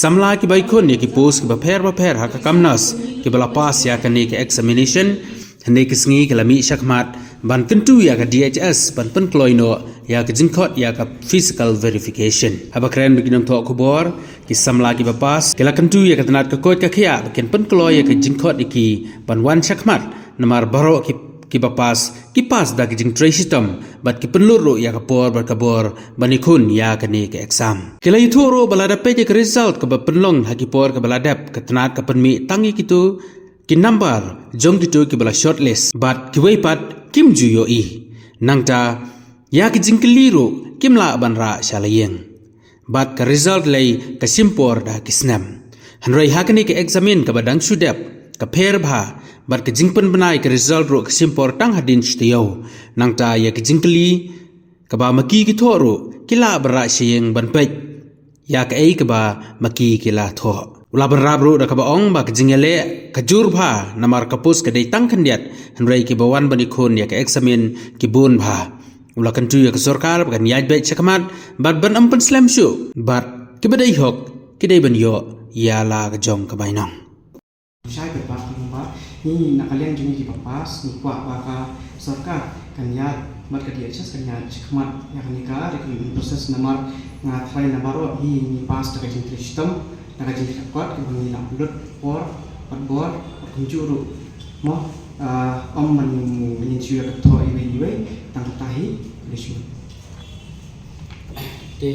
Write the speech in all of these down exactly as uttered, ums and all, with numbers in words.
Samla kiba ikhun ïa ki post kiba pher ba pher ha ka kam nurse kiba la pass ïa kane ka examination, hynne ka sngi ki la mih shakhmat ban kyntu ïa ka D H S ban pynkloi noh ïa ka jingkhot ïa ka physical verification. Haba kren bad ki nongthoh khubor, ki samla kiba pass ki la kyntu ïa ka tnat ka koit ka khiah ba kin pynkloi ïa ka jingkhot ïa ki ban wan shakhmat, namar baroh ki kiba pass ki pass da ka jingtrei shitom bad ki pynlut ruh ïa ka por bad ka bor ban ikhun ïa kane ka exam. Ki la ïathuh ruh ba lada peit ïa ka result kaba pynlong ha ki por kaba la dep, ka tnat ka pynmih tang ïa kito ki nambar jong kito kiba la shortlist bad kiwei pat kim ju ïohi. Nangta ïa ki jingkylli ruh kim lah ban rah sha la ïing. Bad ka result lei ka shim por da ki snem. Hynrei ha kane ka examin kaba dang shu dep, ka pher bha bad ka jingpynbna ïa ka result ruh ka shim por tang hadien shi taïew. Nangta ïa ki jingkylli kaba ma ki ki thoh ruh ki lah ban rah sha ïing ban peit ïa kaei kaba ma ki ki la thoh. U la bynrap ruh da kaba ong ba ka jingïaleh ka jur bha namar ka post ka dei tang khyndiat, hynrei kiba wan ban ikhun ïa ka examin ki bun bha. U la kyntu ïa ka sorkar ba kan ïaid beit shakhmat bad ban ym pynslem shuh, bad kiba dei hok ki dei ban ïoh ïa la ka jong ka bainong. Shai bad bad kumba ngi na ka liang jong ngi kiba pass ngi kwah ba ka sorkar kan ïaid bad ka D H S kan ïaid shakhmat ïa kane ka recruitment process namar nga tharai na baroh hi ngi pass da ka jingtrei shitom da ka jingtrei kot kaba ngi la pynlut por bad bor bad kumjuh ruh mo, ah, ym ban ngin shu ïa ka thoh iwei iwei tang kata hi. Khublei shibun. Te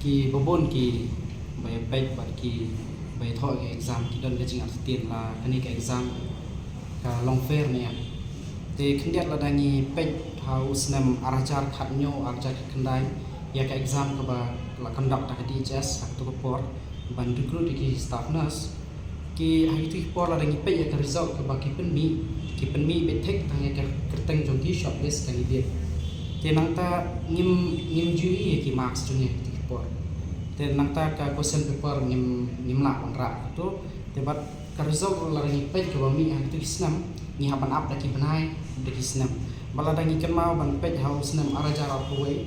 kiba bun kiba ïa peit bad kiba ïa thoh ïa ka exam ki don ka jingartatien la kane ka exam ka long fair ne em. Te khyndiat lada ngi peit ha u snem ar hajar khathynñiew ar hajar khatkhyndai ïa ka exam kaba la conduct da ka D H S ha kato ka por ban recruit ïa ki staff nurse. Ki ha kito ki por lada ngi peit ïa ka result kaba ki pynmih, ki pynmih beit thik tang ïa ka kyrteng jong ki shortlist candidate. Te nangta ngim, ngim ju ïohi ïa ki marks jong ngi ha kito ki por. Te nangta ka question paper ngim, ngim lah ban rah kato. Te bad ka result lada ngi peit kaba mih ha kito ki snem, ngi hap ban ap da ki bnai, da ki snem. Bad lada ngi kynmaw ban peit ha u snem ar hajar arphew wei,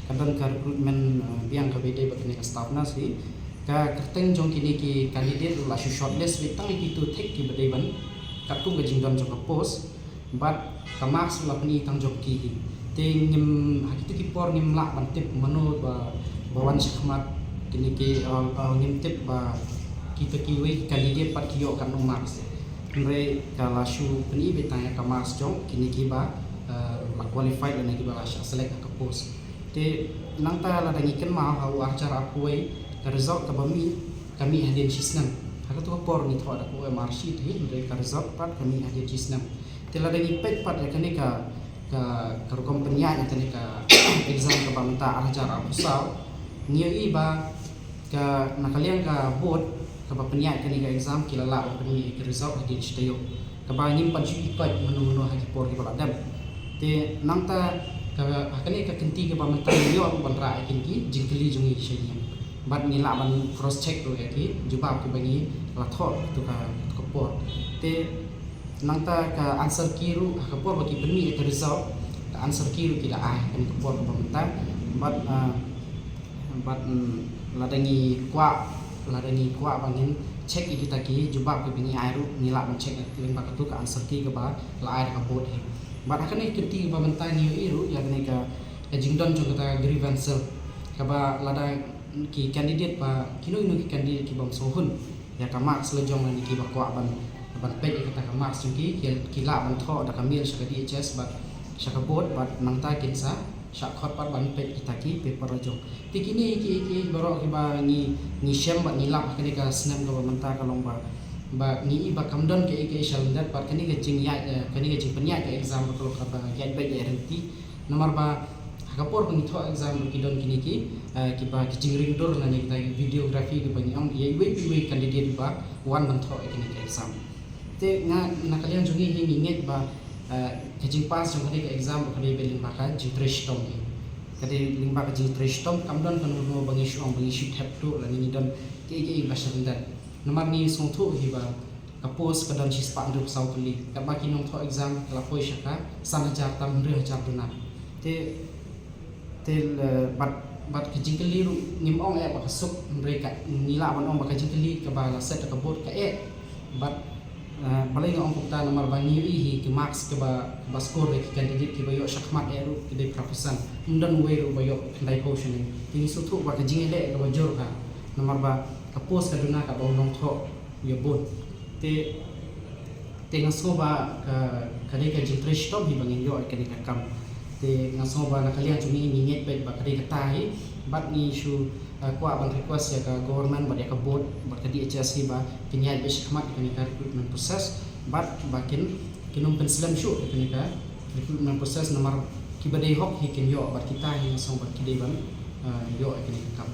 ka don ka recruitment, eh, biang kaba ïadei bad kane ka staff nurse hi. Ka kyrteng jong kine ki candidate ruh la shu shortlist beit tang ïa kito thik kiba dei ban katkum ka jingdon jong ka post. Bad ka marks ruh la pyni tang jong ki hi. Te ngim, ha kito ki por ngim lah ban tip mano ba, ba wan shakhmat kine ki, eh, eh, ngim tip ba kita kiwei ki candidate pat ki ïoh katno marks. Hynrei ka la shu pyni beit tang ïa ka marks jong kine kiba, eh, la qualified lane kiba la shah select ha ka post. Te nangta lada ngi kynmaw ha u ar hajar arphew wei ka result kaba mih ka mih hadien shi snem. Ha kato ka por ngi thoh da ka O M R sheet hi, hynrei ka result pat ka mih hadien shi snem. Te lada ngi peit pat ïa kane ka, ka, ka rukom pynïaid ïa kane ka exam kaba mynta ar hajar arphew saw, ngi ïohi ba ka na ka liang ka board kaba pynïaid kane ka exam ki la lah ban pynmih ïa ka result hadien shi taïew. Kaba ngim pat ju i koit mano mano ha ki por kiba la dep. Te nangta ka, ha kane ka kynti kaba mynta ngi ïoh ruh ban rah ïa kine ki jingkylli jong ngi sha ïing. Bad ngi lah ban cross check ruh ïa ki jubab kiba ngi la thoh kato ka, kato ka por. Te nangta ka answer key ruh ha ka por ba ki pynmih ïa ka result, ka answer key ruh ki la ai ha kane ka por kaba mynta. Bad, ah, Bad, mm, lada ngi kwah, lada ngi kwah ba ngin check ïa kita ki jubab kiba ngi ai ruh, ngi lah ban check lyngba kato ka answer key kaba la ai da ka board hi. Bad ha kane ka kynti kaba mynta ngi ïohi ruh ïa kane ka, ka jingdon jong kata ka grievance cell. Kaba lada ki candidate ba kino kino ki candidate kibym sngewhun ïa ka marks la jong lane kiba kwah ban, ban peit ïa kata ka marks jong ki, ki, ki lah ban thoh da ka mail sha ka D H S bad sha ka board bad nangta kin sa shah khot pat ban peit kita ki paper la jong. Te kine kiei kiei baroh kiba ngi, ngi shem bad ngi lap ha kane ka snem kaba mynta ka long ba, ba ngi i ba kam don kaei kaei sha lyndet bad kane ka jingïaid, eh, kane ka jingpynïaid ka exam ba ka long kaba ïaid beit ïaid ryntih. Namar ba ha ka por ba ngi thoh exam ruh ki don kine ki, eh, kiba ki jingring dur lane kita ki videography kiba ngi ong ïa iwei pa iwei candidate ba wan ban thoh ïa kane ka exam. Te nga na ka liang jong ngi hi ngi ngeit ba, eh, ka jingpass jong kane ka exam ruh ka dei beit lyngba ka jingtrei shitom hi. Ka dei lyngba ka jingtrei shitom, kam don kano kano ba ngi shu ong ba ngi shu thep tuh lane ngi don kiei kiei ba sha lyndet. Namar ngi sngewthuh hi ba ka post ka don shispah hynriewphew saw tylli. Katba ki nongthoh exam ka la poi sha ka san hajar tam hynriew hajar duna. Te, te, eh, bad Bad ka jingkylli ruh ngim ong eh ba ka suk, hynrei ka ngi lah ban ong ba ka jingkylli kaba la set da ka board ka eh. Bad, eh, balei nga ong kumta, namar ba ngi ïohi hi ki marks kaba, kaba score da ki candidate kiba ïoh shakhmat eh ruh ki dei phra percent. Ym don uwei ruh ba ïoh khyndai phew shane. Te ngi sngewthuh ba ka jingeh leh kaba jur ka. Namar ba ka post ka duna kaba u nongthoh ïa bun. Te Te nga sngew ba ka, ka dei ka jingtrei shitom hi ba ngin ïoh ïa kane ka kam. Te nga sngew ba na ka liang jong ngi ngi ngeit beit ba ka dei kata hi. Bad ngi shu, eh, kwah ban request ïa ka government bad ïa ka board bad ka D H S hi ba kin ïaid beit shakhmat ïa kane ka recruitment process bad ba kin, kin ym pynslem shuh ïa kane ka recruitment process, namar kiba dei hok hi kin ïoh bad kita hi nga sngew ba ki dei ban, eh, ïoh ïa kane ka kam.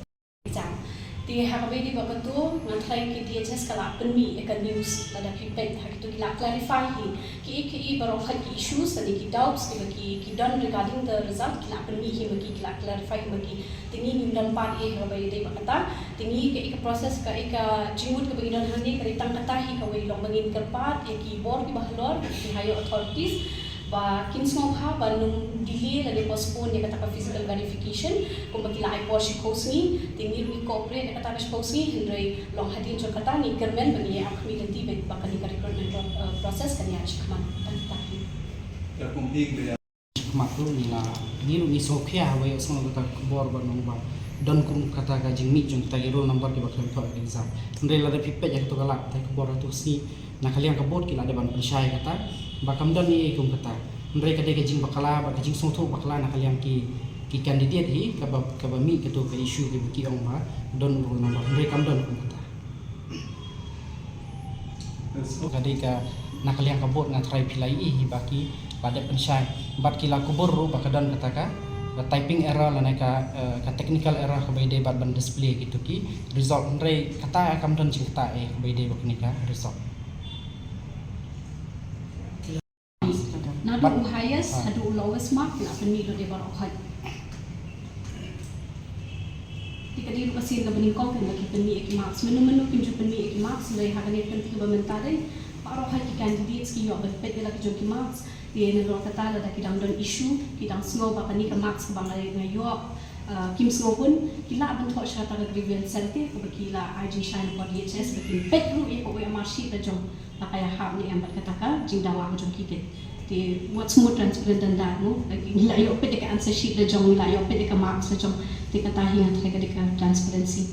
Te ha kaba ïadei bad kato, nga tharai ka D H S ka la pynmih ïa ka news, lada phi peit ha kito ki la clarify hi kiei kiei baroh ki issues lane ki doubts kiba ki, ki don regarding the result, ki la pynmih hi ma ki, ki la clarify hi ma ki. Te ngi ngim don part eh ha kaba ïadei bad kata. Te ngi kaei ka process, kaei ka jingmut kaba ngi don hangne ka dei tang kata hi, kawei long ba ngin kyrpad ïa ki bor kiba halor, ki higher authorities, ba kin sngewbha ban ym delay lane postpone ïa kata ka physical verification kumba ki la ai por shiphew sngi. Te ngi ruh ngi cooperate ïa kata ka shiphew sngi, hynrei long hadien jong kata ngi kyrmen ba ngi ïa ap khmih lynti beit ba kane ka recruitment pro-, eh, process kan ïaid shakhmat. Tang kata hi. Shakhmat ruh ngi la, ngi ruh ngi sngewkhia haba ïohsngew kata ka khubor ba nong ba don kum kata ka jingmih jong kita ki roll number kiba khlem thoh ïa ka exam. Hynrei lada phi peit ïa kato ka lad, kata ka khubor hato ka sngi, na ka liang ka board ki la dep ban pynshai kata ba kam don ei ei kum kata. Hynrei ka dei ka jingbakla bad ka jingsngewthuh bakla na ka liang ki, ki candidate hi kaba, kaba mih kato ka issue kaba ki ong ba don u roll number, hynrei kam don kum kata. Ka dei ka, na ka liang ka board nga tharai phi la ïohi hi ba ki la dep pynshai bad ki la kubur ruh ba ka don kata ka, ka typing error lane ka, eh, ka technical error kaba ïadei bad ban display kito ki result, hynrei kata kam don jingkata eh kaba ïadei bad kane ka result. Naduh u highest haduh u lowest mark ki la pynmih lut ïa baroh khoit. Te ka dei ruh ka sien kaba nyngkong kaba ki pynmih ïa ki marks. Mano mano kim ju pynmih ïa ki marks, hynrei ha kane ka kynti kaba mynta dei baroh khoit ki candidates ki ïoh ban peit ïa la ki jong ki marks. Te nalor kata lada ki dang don issue, ki dang sngew ba kane ka marks kaba nga, nga ïoh, ah, kim sngewhun, ki lah ban thoh sha kata ka grievance cell te, kaba ki la ai jingshai na ka D H S ba kin peit ruh ïa ka O M R sheet la jong. Ba ka ïahap ne em bad kata ka jingdawa ka jong ki kit. Te what's more transparent than that, no? Like, ngi la ïoh peit ïa ka answer sheet la jong, ngi la ïoh peit ïa ka marks la jong. Te kata hi nga tharai ka dei ka transparency.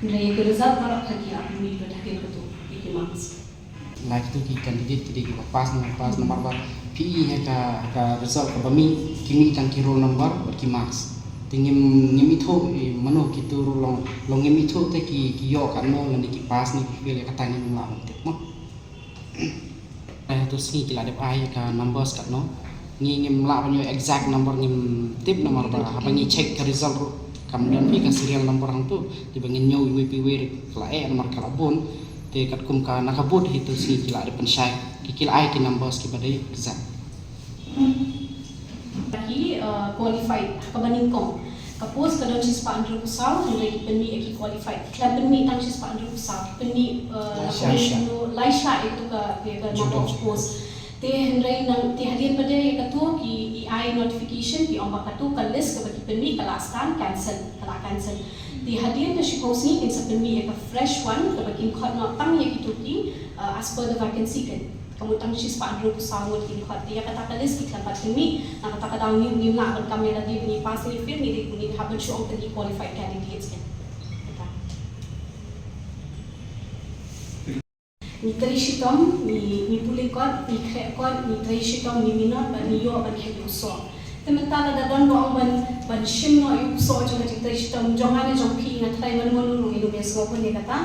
Hynrei ïa ka result baroh ka ki ap mih bad ha kane kato ïa ki marks. Like tu ki candidate ki dei kiba pass ne pass namar ba phi ïa ka, ka result kaba mih ki mih tang ki roll number bad ki marks. Te ngim, ngim ithuh, eh, mano kito ruh long, long ngim ithuh te ki, ki ïoh katno lane ki pass ne ki fail, ïa kata ngim lah ban tip mo. Eh, tu sngi ki la dep ai ka numbers katno. Ngi ngim lah ban ïoh exact number, ngim tip namar ba haba ngi check ka result ruh kam don phi ka serial number hangtu. Te ba ngin ñiew iwei pa iwei ruh ka la eh namar ka la bun. Te katkum ka na ka board hi tu sngi ki la dep pynshai. Ki, ki la ai ki numbers kiba dei exact. Ki, uh, qualified ha kaba nyngkong. Ka post ka don shispah hynriewphew saw, hynrei ki pynmih ïa ki qualified. Khlem pynmih tang shispah hynriewphew saw, ki pynmih, uh, la pynmih laisha ïa tu ka, ïa ka number of post. Te hynrei nang, te hadien pat de ïa katu ki, i ai notification, ki ong ba katu ka list kaba ki pynmih ka la stan cancel, ka la cancel. Te hadien ka shiphew sngi kin sa pynmih ïa ka fresh one kaba kin khot noh tang ïa kitu ki, uh, as per the vacancy, kan. Ka mut tang shispah hynriewphew saw ngut ki khot. Te ïa kata ka list ki khlem pat pynmih. Na kata ka daw ngi, ngim lah ban kam ïa lade ba ngi pass ne fail, ngi dei, ngi hap ban shu ong tang ki qualified candidates, kan. Kata. Ngi trei shitom, ngi, ngi pule kot, ngi khreh kot, ngi trei shitom, ngi minot bad ngi ïoh ban khet ïa u soh. Te mynta lada don ba ong ban, ban shim noh ïa u soh jong ka jingtrei shitom jong nga ne jong phi, nga tharai mano mano ruh ngin ym ïasngewhun ïa kata.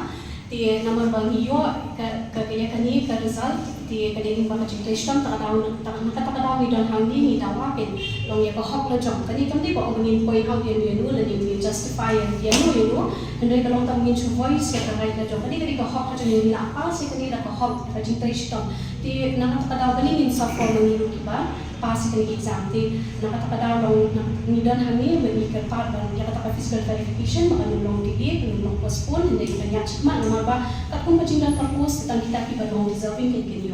Te namar ba ngi ïoh ka, ka, ka, ïa kane ka result, te ka dei lyngba ka jingtrei shitom, ta ka daw, ta, na kata ka daw ngi don hangne, ngi dawa, kan long ïa ka hok la jong. Kane kam dei ba ong ba ngin point out ïano ïano lane ngin justify ïano ïano, hynrei ka long tang ba ngin shu voice ïa ka right la jong. Kane ka dei ka hok la jong, ngi la pass ïa kane da ka hok, ka jingtrei shitom. Te na kata ka daw kane ngin sa form ma ngi ruh kiba pass ïa kane ka exam. Te na kata ka daw long, na, ngi don hangne, ngi kyrpad ban ïa kata ka physical verification ba kan ym long delay, kan ym long postpone, hynrei kan ïaid shakhmat namar ba katkum ka jingdon ka post, tang kita kiba long deserving kin, kin ïoh.